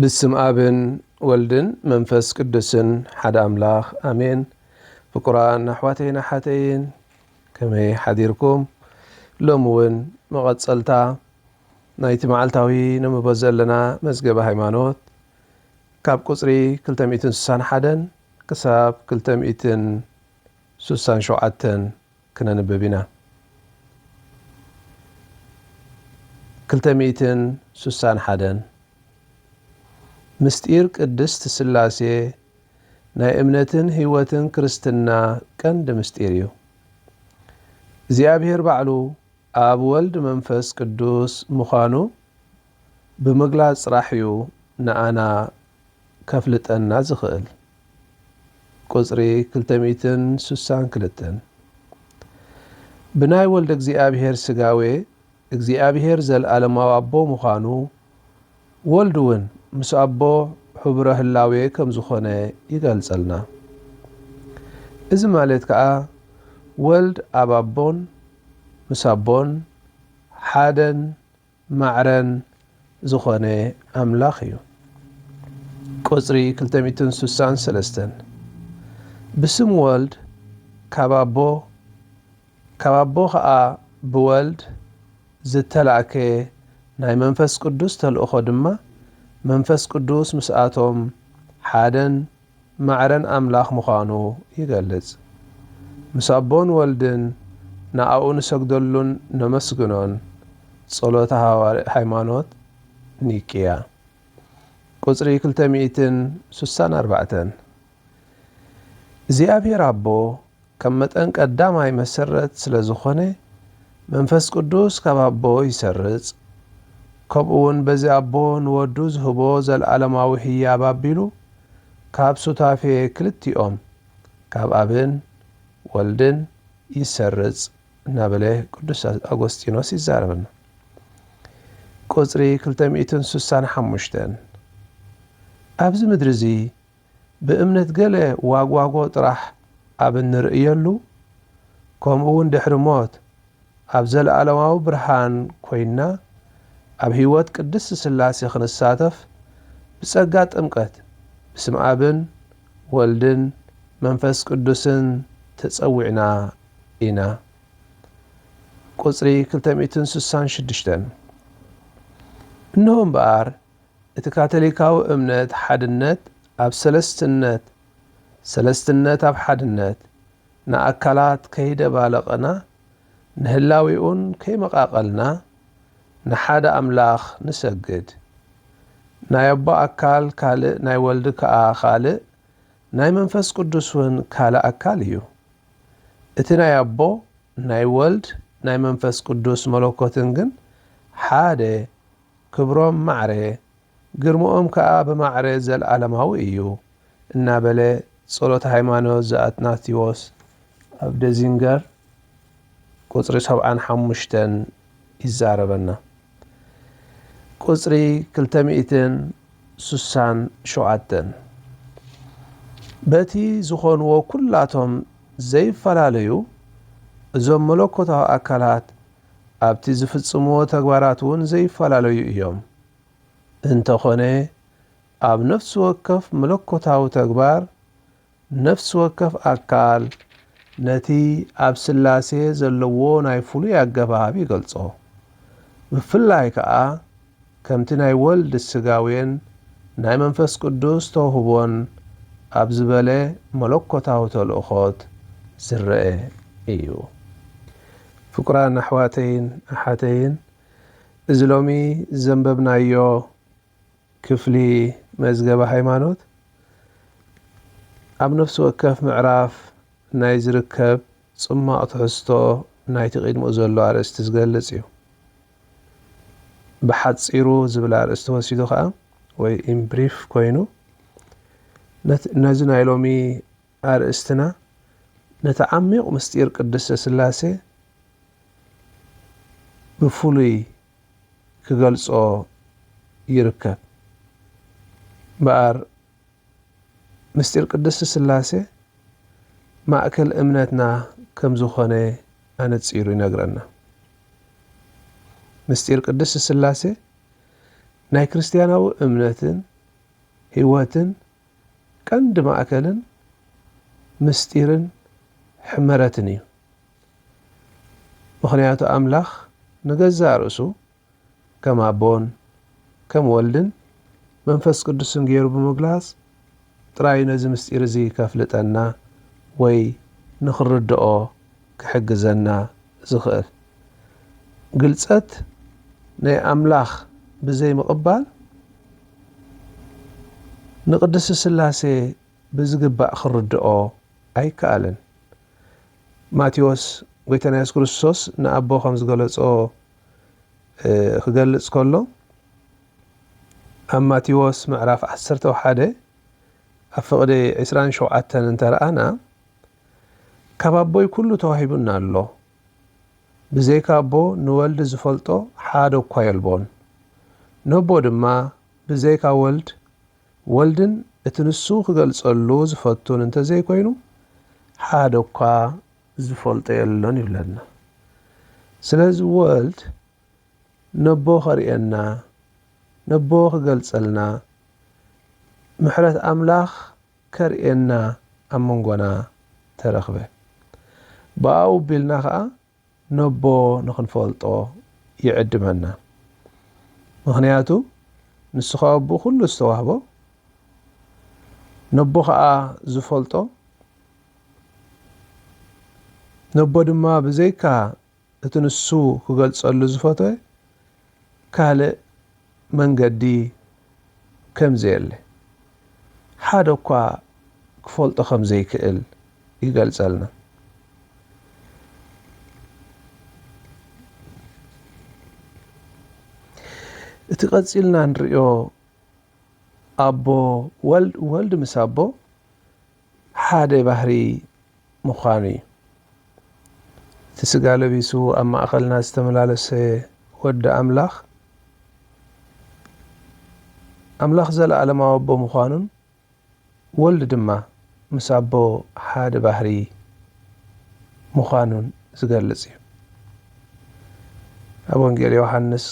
ብስም ኣብን ወልድን መንፈስ ቅዱስን ሓደ ኣምላኽ ኣሜን። ፍቁራን ኣሕዋተይን ኣሓተይን፣ ከመይ ሓዲርኩም? ሎሚ እውን መቐጸልታ ናይቲ መዓልታዊ ነንብቦ ዘለና መዝገበ ሃይማኖት፣ ካብ ቁጽሪ ክልተ ሚእትን ስሳን ሓደን ክሳብ ክልተ ሚእትን ስሳን ሸውዓተን ክነንብብ ኢና። ክልተ ሚእትን ስሳን ሓደን። ምስጢር ቅድስት ስላሴ ናይ እምነትን ህይወትን ክርስትና ቀንዲ ምስጢር እዩ። እግዚኣብሔር ባዕሉ ኣብ ወልድ መንፈስ ቅዱስ ምዃኑ ብምግላጽ ጥራሕ እዩ ንኣና ከፍልጠና ዝኽእል። ቁጽሪ ክልተ ሚእትን ስሳን ክልተን። ብናይ ወልደ እግዚኣብሔር ስጋዌ እግዚኣብሔር ዘለዓለማዊ ኣቦ ምዃኑ፣ ወልድ እውን ምስ ኣቦ ሑብረ ህላዌ ከም ዝኾነ ይገልጸልና። እዚ ማለት ከኣ ወልድ ኣብ ኣቦን ምስ ኣቦን ሓደን ማዕረን ዝኾነ ኣምላኽ እዩ። ቁጽሪ ክልተ ሚእትን ስሳን ሰለስተን። ብስም ወልድ ካብ ኣቦ፣ ካብ ኣቦ ኸኣ ብወልድ ዝተላእከ ናይ መንፈስ ቅዱስ ተልእኾ ድማ፣ መንፈስ ቅዱስ ምስኣቶም ሓደን ማዕረን ኣምላኽ ምዃኑ ይገልጽ። ምስ ኣቦን ወልድን ንኣኡ ንሰግደሉን ነመስግኖን። ጸሎተ ሃዋር-፣ ሃይማኖት ኒቅያ። ቁጽሪ ክልተ ሚእትን ስሳን ኣርባዕተን። እግዚኣብሔር ኣቦ ከም መጠን ቀዳማይ መሰረት ስለ ዝኾነ፣ መንፈስ ቅዱስ ካብ ኣቦ ይሰርጽ። ከምኡ እውን በዚ ኣቦ ንወዱ ዝህቦ ዘለዓለማዊ ህያብ ኣቢሉ፣ ካብ ሱታፌ ክልቲኦም፣ ካብ ኣብን ወልድን ይሰርጽ እናበለ ቅዱስ ኣጎስጢኖስ ይዛረበና። ቁጽሪ ክልተ ሚእትን ስሳን ሓሙሽተን። ኣብዚ ምድሪ እዚ ብእምነት ገለ ዋግዋጎ ጥራሕ ኣብ እንርእየሉ፣ ከምኡ እውን ድሕሪ ሞት ኣብ ዘለዓለማዊ ብርሃን ኮይንና ኣብ ህይወት ቅድስት ስላሴ ክንሳተፍ ብጸጋ ጥምቀት ብስም ኣብን ወልድን መንፈስ ቅዱስን ተጸዊዕና ኢና። ቁጽሪ ክልተ ሚእትን ስሳን ሽዱሽተን። እንሆ እምበኣር፣ እቲ ካቶሊካዊ እምነት ሓድነት ኣብ ሰለስትነት፣ ሰለስትነት ኣብ ሓድነት፣ ንኣካላት ከይደባለቐና፣ ንህላዌኡን ከይመቓቐልና፣ ንሓደ ኣምላኽ ንሰግድ። ናይ ኣቦ ኣካል ካልእ፣ ናይ ወልድ ከኣ ካልእ፣ ናይ መንፈስ ቅዱስ እውን ካልእ ኣካል እዩ። እቲ ናይ ኣቦ፣ ናይ ወልድ፣ ናይ መንፈስ ቅዱስ መለኮትን ግን ሓደ፣ ክብሮም ማዕረ፣ ግርምኦም ከኣ ብማዕረ ዘለዓለማዊ እዩ እናበለ ጸሎተ ሃይማኖት ዘኣትናቴዎስ ኣብ ደዚንገር ቁጽሪ ሰብዓን ሓሙሽተን ይዛረበና። ቁጽሪ ክልተ ሚእትን ስሳን ሸውዓተን። በቲ ዝኾንዎ ኩላቶም ዘይፈላለዩ እዞም መለኮታዊ ኣካላት ኣብቲ ዝፍጽምዎ ተግባራት እውን ዘይፈላለዩ እዮም። እንተኾነ፣ ኣብ ነፍሲ ወከፍ መለኮታዊ ተግባር፣ ነፍሲ ወከፍ ኣካል ነቲ ኣብ ስላሴ ዘለዎ ናይ ፍሉይ ኣገባብ ይገልጾ። ብፍላይ ከኣ፣ ከምቲ ናይ ወልድ ስጋዌን ናይ መንፈስ ቅዱስ ተውህቦን ኣብ ዝበለ መለኮታዊ ተልእኾት ዝረአ እዩ። ፍቁራን ኣሕዋተይን ኣሓተይን፣ እዚ ሎሚ ዘንበብናዮ ክፍሊ መዝገበ ሃይማኖት፣ ኣብ ነፍሲ ወከፍ ምዕራፍ ናይ ዝርከብ ጽማቕ ትሕዝቶ ናይቲ ቅድሚኡ ዘሎ ኣርእስቲ ዝገልጽ እዩ። ብሓጺሩ ዝብል ኣርእስቲ ወሲዱ ኸኣ፣ ወይ in brief ኮይኑ፣ ነት-፣ ነዚ ናይ ሎሚ ኣርእስትና ነቲ ዓሚቕ ምስጢር ቅድስተ ስላሴ ብፍሉይ ክገልጾ ይርከብ። እምበኣር፣ ምስጢር ቅድስት ስላሴ ማእከል እምነትና ከም ዝኾነ ኣነጺሩ ይነግረና። ምስጢር ቅድስት ስላሴ ናይ ክርስትያናዊ እምነትን ህይወትን ቀንዲ ማእከልን ምስጢርን ሕመረትን እዩ። ምኽንያቱ ኣምላኽ ንገዛእ ርእሱ ከም ኣቦን ከም ወልድን መንፈስ ቅዱስን ገይሩ ብምግላጽ ጥራይ ነዚ ምስጢር እዚ ከፍልጠና ወይ ንኽንርድኦ ክሕግዘና ዝኽእል። ግልጸት ናይ ኣምላኽ ብዘይ ምቕባል ንቅድስቲ ስላሴ ብዝግባእ ክርድኦ ኣይከኣልን። ማቴዎስ ጎይታና የሱስ ክርስቶስ ንኣቦ ከም ዝገለጾ ክገልጽ ከሎ ኣብ ማቴዎስ ምዕራፍ ዓሰርተ ሓደ ኣብ ፍቕዲ ዕስራን ሸውዓተን እንተረኣና ካብ ኣቦይ ኩሉ ተዋሂቡና ኣሎ። ብዘይካ ኣቦ ንወልድ ዝፈልጦ ሓደ እኳ የልቦን። ነቦ ድማ ብዘይካ ወልድ ወልድን እቲ ንሱ ክገልጸሉ ዝፈቱን እንተዘይኮይኑ ሓደ እኳ ዝፈልጦ የሎን ይብለና። ስለዚ ወልድ ነቦ ከርእየና፣ ነቦ ክገልጸልና፣ ምሕረት ኣምላኽ ከርእየና ኣብ መንጎና ተረኽበ። ብኣኡ ቢልና ኸኣ ነቦ ንኽንፈልጦ ይዕድመና። ምኽንያቱ ንሱ ኸኣ ብኡ ኩሉ ዝተዋህቦ፣ ነቦ ኸኣ ዝፈልጦ፣ ነቦ ድማ ብዘይካ እቲ ንሱ ክገልጸሉ ዝፈተወ ካልእ መንገዲ ከም ዘየለ፣ ሓደ እኳ ክፈልጦ ከም ዘይክእል ይገልጸልና። እቲ ቀጺልና ንርእዮ ኣቦ ወልድ፣ ወልድ ምስ ኣቦ ሓደ ባህሪ ምዃኑ እዩ። እቲ ስጋ ለቢሱ ኣብ ማእኸልና ዝተመላለሰ ወዲ ኣምላኽ፣ ኣምላኽ ዘለኣለማዊ ኣቦ ምዃኑን ወልድ ድማ ምስ ኣቦ ሓደ ባህሪ ምዃኑን ዝገልጽ እዩ። ኣብ ወንጌል ዮሃንስ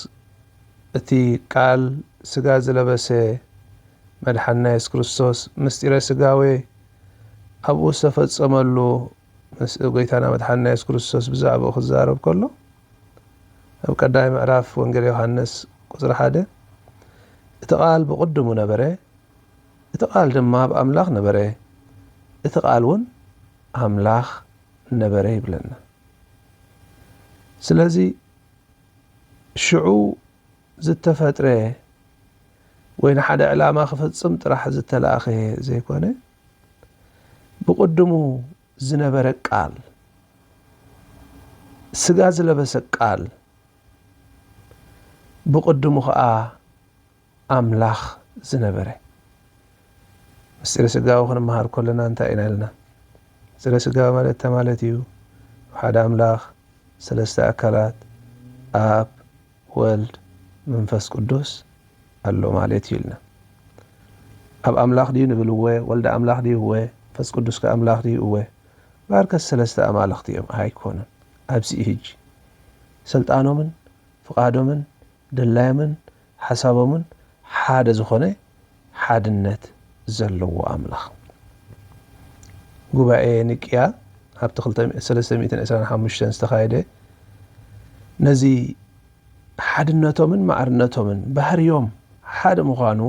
እቲ ቃል ስጋ ዝለበሰ መድሓንና የሱስ ክርስቶስ ምስጢረ ስጋዌ ኣብኡ ዝተፈጸመሉ ምስ ጎይታና መድሓንና የሱስ ክርስቶስ ብዛዕባኡ ክዛረብ ከሎ ኣብ ቀዳማይ ምዕራፍ ወንጌል ዮሃንስ ቁጽሪ ሓደ እቲ ቃል ብቕድሙ ነበረ፣ እቲ ቃል ድማ ኣብ ኣምላኽ ነበረ፣ እቲ ቃል እውን ኣምላኽ ነበረ ይብለና። ስለዚ ሽዑ ዝተፈጥረ ወይ ንሓደ ዕላማ ክፍጽም ጥራሕ ዝተላእኸ ዘይኮነ ብቕድሙ ዝነበረ ቃል፣ ስጋ ዝለበሰ ቃል፣ ብቕድሙ ኸኣ ኣምላኽ ዝነበረ። ምስጢረ ስጋዊ ክንመሃር ከለና እንታይ ኢና ኢልና? ምስጢረ ስጋዊ ማለት እንታይ ማለት እዩ? ሓደ ኣምላኽ ሰለስተ ኣካላት ኣብ ወልድ መንፈስ ቅዱስ ኣሎ ማለት እዩ ኢልና። ኣብ ኣምላኽ ድዩ ንብል? እወ። ወልድ ኣምላኽ ድዩ? እወ። መንፈስ ቅዱስ ከ ኣምላኽ ድዩ? እወ። እምበኣርከስ ሰለስተ ኣማልኽቲ እዮም ኣይኮኑን። ኣብዚ ሕጂ ስልጣኖምን ፍቓዶምን ድላዮምን ሓሳቦምን ሓደ ዝኾነ ሓድነት ዘለዎ ኣምላኽ። ጉባኤ ኒቅያ ኣብቲ ክልተ ሚእቲ ሰለስተ ሚእትን ዕስራን ሓሙሽተን ዝተኻየደ ነዚ ሓድነቶምን ማዕርነቶምን ባህርዮም ሓደ ምዃኑ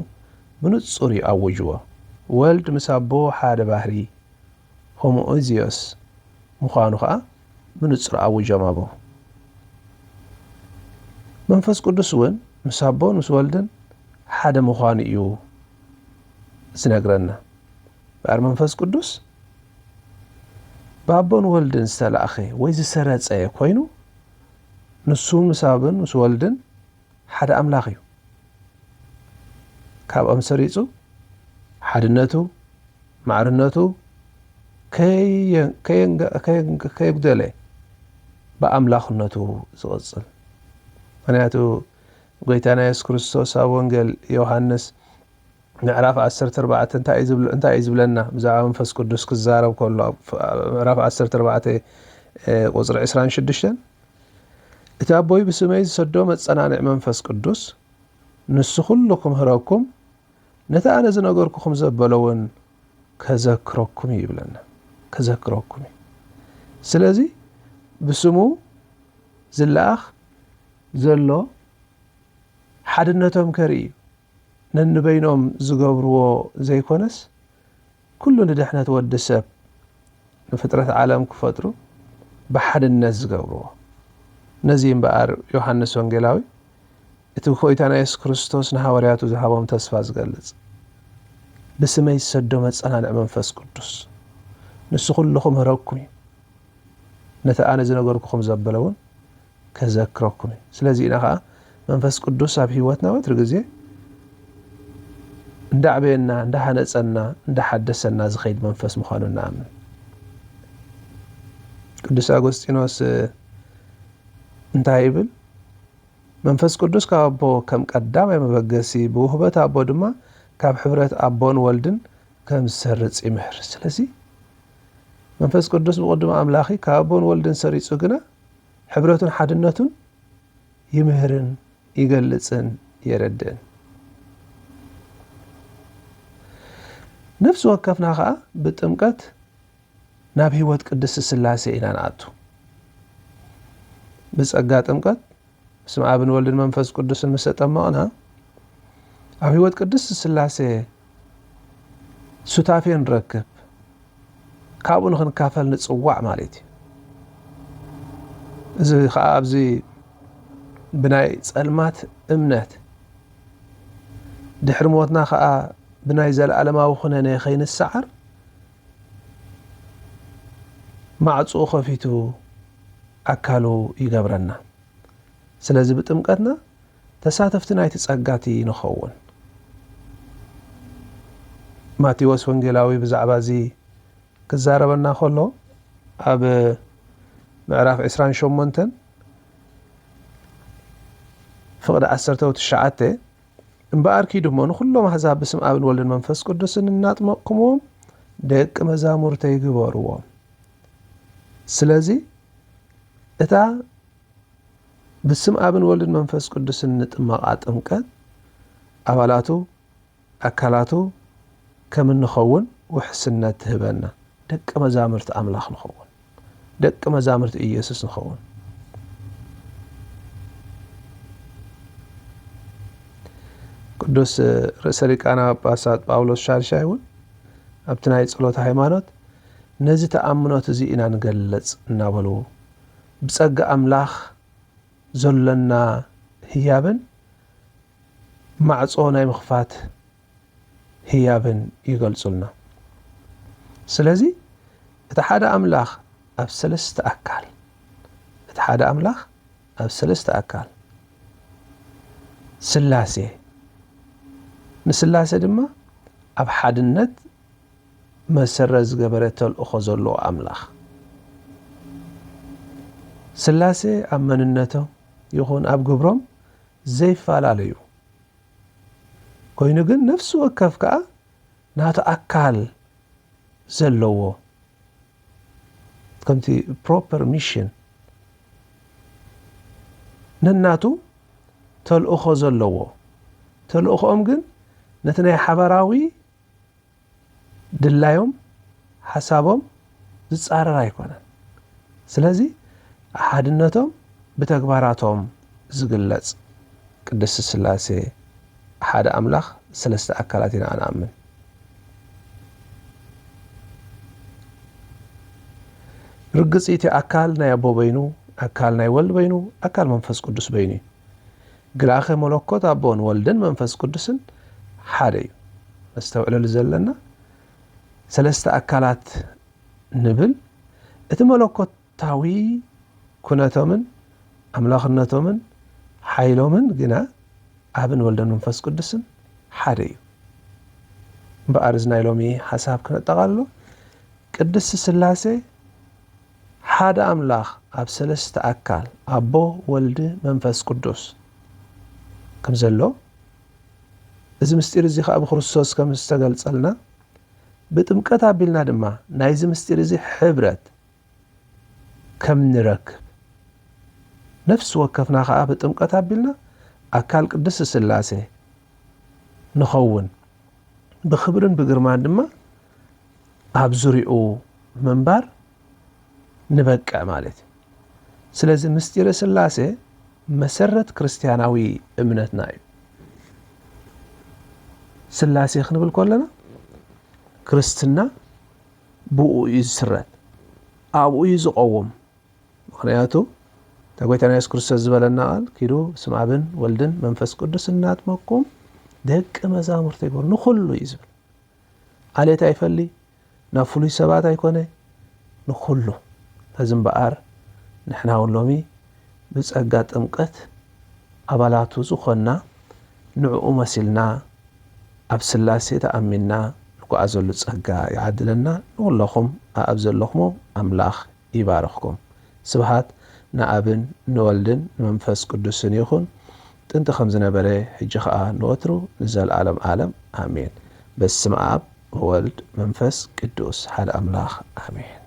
ብንጹር እዩ ኣውጅዎ። ወልድ ምስ ኣቦ ሓደ ባህሪ ሆሞኡዚዮስ ምዃኑ ኸኣ ብንጹር ኣውጆም ኣበው። መንፈስ ቅዱስ እውን ምስ ኣቦን ምስ ወልድን ሓደ ምዃኑ እዩ ዝነግረና። እምበኣር መንፈስ ቅዱስ ብኣቦን ወልድን ዝተላእኸ ወይ ዝሰረጸ ኮይኑ ንሱ ምስ ኣብን ምስ ወልድን ሓደ ኣምላኽ እዩ። ካብኦም ሰሪጹ ሓድነቱ ማዕርነቱ ከየ- ከየንገ- ከየንገ- ከየጉደለ ብኣምላኽነቱ ዝቕጽል። ምኽንያቱ ጎይታና የሱስ ክርስቶስ ኣብ ወንጌል ዮሃንስ ምዕራፍ ዓሰርተ ኣርባዕተ እንታይ እዩ ዝብል- እንታይ እዩ ዝብለና? ብዛዕባ መንፈስ ቅዱስ ክዛረብ ከሎ ኣብ ፍ- ምዕራፍ ዓሰርተ ኣርባዕተ ቁፅሪ ዕስራን ሽዱሽተን እቲ ኣቦይ ብስመይ ዝሰዶ መፀናንዒ መንፈስ ቅዱስ ንሱ ኩሉ ክምህረኩም ነቲ ኣነ ዝነገርኩኹም ዘበለ እውን ከዘክረኩም እዩ ይብለና። ከዘክረኩም እዩ። ስለዚ ብስሙ ዝለኣኽ ዘሎ ሓድነቶም ከርኢ እዩ። ነንበይኖም ዝገብርዎ ዘይኮነስ፣ ኩሉ ንድሕነት ወዲ ሰብ፣ ንፍጥረት ዓለም ክፈጥሩ ብሓድነት ዝገብርዎ። ነዚ እምበኣር ዮሃንስ ወንጌላዊ እቲ ጎይታና የሱስ ክርስቶስ ንሃዋርያቱ ዝሃቦም ተስፋ ዝገልጽ፣ "ብስመይ ዝሰዶ መጸናንዒ መንፈስ ቅዱስ ንሱ ኩሉ ክምህረኩም እዩ፣ ነቲ ኣነ ዝነገርኩኹም ዘበለ እውን ከዘክረኩም እዩ።" ስለዚ ኢና ኸዓ መንፈስ ቅዱስ ኣብ ህይወትና ወትሩ ግዜ እንዳዕበየና፣ እንዳሃነጸና፣ እንዳሓደሰና ዝኸይድ መንፈስ ምዃኑ ንኣምን። ቅዱስ ኣጎስጢኖስ እንታይ ይብል? "መንፈስ ቅዱስ ካብ ኣቦ ከም ቀዳማይ መበገሲ፣ ብውህበት ኣቦ ድማ ካብ ሕብረት ኣቦን ወልድን ከም ዝሰርጽ ይምህር።" ስለዚ መንፈስ ቅዱስ ብቕድሚ ኣምላኺ ካብ ኣቦን ወልድን ሰሪጹ ግና ሕብረቱን ሓድነቱን ይምህርን ይገልጽን የረድእን። ነፍሲ ወከፍና ኸኣ ብጥምቀት ናብ ህይወት ቅድስቲ ስላሴ ኢና ንኣቱ። ብጸጋ ጥምቀት፣ በስመ ኣብን ወልድን መንፈስ ቅዱስን ምስ ተጠመቕና፣ ኣብ ህይወት ቅድስቲ ስላሴ ሱታፌ ንረክብ። ካብኡ ንኽንካፈል ንጽዋዕ ማለት እዩ። እዚ ኸኣ ኣብዚ ብናይ ጸልማት እምነት፣ ድሕሪ ሞትና ኸኣ ብናይ ዘለኣለማዊ ኩነኔ ኸይንሰዓር፣ ማዕጾኡ ኸፊቱ ኣካሉ ይገብረና። ስለዚ ብጥምቀትና ተሳተፍቲ ናይቲ ጸጋ እቲ ንኸውን። ማቴዎስ ወንጌላዊ ብዛዕባ እዚ ክዛረበና ከሎ፣ ኣብ ምዕራፍ ዕስራን ሸሞንተን ፍቕዲ ዓሰርተ ትሽዓተ፣ "እምበኣር ኪዱ እሞ ንኹሎም ኣህዛብ ብስም ኣብን ወልድን መንፈስ ቅዱስን እናጥመቕኩምዎም ደቂ መዛሙርተይ ግበርዎም።" ስለዚ እታ ብስም ኣብን ወልድን መንፈስ ቅዱስን ንጥመቓ ጥምቀት ኣባላቱ፣ ኣካላቱ ከም እንኸውን ውሕስነት ትህበና። ደቂ መዛሙርቲ ኣምላኽ ንኸውን። ደቂ መዛሙርቲ ኢየሱስ ንኸውን። ቅዱስ ርእሰ ሊቃነ ጳጳሳት ጳውሎስ ሻድሻይ እውን ኣብቲ ናይ ጸሎተ ሃይማኖት፣ "ነዚ ተኣምኖት እዚ ኢና ንገልጽ" እናበሉ ብጸጋ ኣምላኽ ዘሎና ህያብን ማዕጾ ናይ ምኽፋት ህያብን ይገልጹልና። ስለዚ እቲ ሓደ ኣምላኽ ኣብ ሰለስተ ኣካል፣ እቲ ሓደ ኣምላኽ ኣብ ሰለስተ ኣካል፣ ስላሴ፣ ንስላሴ ድማ ኣብ ሓድነት መሰረት ዝገበረ ተልእኾ ዘለዎ ኣምላኽ። ስላሴ ኣብ መንነቶም ይኹን ኣብ ግብሮም ዘይፈላለዩ ኮይኑ ግን ነፍሲ ወከፍ ከኣ ናቱ ኣካል ዘለዎ፣ ከምቲ ፕሮፐር ሚሽን ነናቱ ተልእኾ ዘለዎ፣ ተልእኾኦም ግን ነቲ ናይ ሓባራዊ ድላዮም፣ ሓሳቦም ዝጻረር ኣይኮነን። ስለዚ ሓድነቶም ብተግባራቶም ዝግለጽ፣ ቅድስቲ ስላሴ ሓደ ኣምላኽ ሰለስተ ኣካላት ኢና ንኣምን። ርግጽ እቲ ኣካል ናይ ኣቦ በይኑ፣ ኣካል ናይ ወልድ በይኑ፣ ኣካል መንፈስ ቅዱስ በይኑ እዩ። ግናኸ መለኮት ኣቦን ወልድን መንፈስ ቅዱስን ሓደ እዩ። ነስተውዕለሉ ዘለና ሰለስተ ኣካላት ንብል፣ እቲ መለኮታዊ ኩነቶምን ኣምላኽነቶምን ሓይሎምን ግና ኣብን ወልድን መንፈስ ቅዱስን ሓደ እዩ። እምበኣር እዚ ናይ ሎሚ ሓሳብ ክነጠቓልሎ፣ ቅድስቲ ስላሴ ሓደ ኣምላኽ ኣብ ሰለስተ ኣካል፣ ኣቦ፣ ወልድ፣ መንፈስ ቅዱስ ከም ዘሎ፣ እዚ ምስጢር እዚ ኸኣ ብክርስቶስ ከም ዝተገልጸልና፣ ብጥምቀት ኣቢልና ድማ ናይዚ ምስጢር እዚ ሕብረት ከም ንረክብ፣ ነፍሲ ወከፍና ኸኣ ብጥምቀት ኣቢልና ኣካል ቅድስቲ ስላሴ ንኸውን። ብኽብርን ብግርማን ድማ ኣብ ዙሪኡ ምንባር ንበቅዕ ማለት እዩ። ስለዚ ምስጢረ ስላሴ መሰረት ክርስትያናዊ እምነትና እዩ። ስላሴ ክንብል ከለና ክርስትና ብኡ እዩ ዝስረት፣ ኣብኡ እዩ ዝቐውም። ምኽንያቱ እታ ጎይታና የሱስ ክርስቶስ ዝበለና ቃል፣ "ኪዱ ስም ኣብን ወልድን መንፈስ ቅዱስ እናጥመቅኩም ደቂ መዛሙርተይ ግበሩ፣ ንኹሉ" እዩ ዝብል። ዓሌት ኣይፈሊ፣ ናብ ፍሉይ ሰባት ኣይኮነ፣ ንኹሉ። ነዚ እምበኣር ንሕና እውን ሎሚ ብጸጋ ጥምቀት ኣባላቱ ዝኾንና፣ ንዕኡ መሲልና ኣብ ስላሴ ተኣሚንና ንጓዓዘሉ ጸጋ ይዓድለና። ንኹለኹም ኣብ ዘለኹሞ ኣምላኽ ይባርኽኩም። ስብሃት ንኣብን ንወልድን ንመንፈስ ቅዱስን ይኹን፣ ጥንቲ ከም ዝነበረ፣ ሕጂ ኸኣ ንወትሩ ንዘለኣለም ዓለም፣ ኣሜን። በስመ ኣብ ወወልድ መንፈስ ቅዱስ ሓደ ኣምላኽ፣ ኣሜን።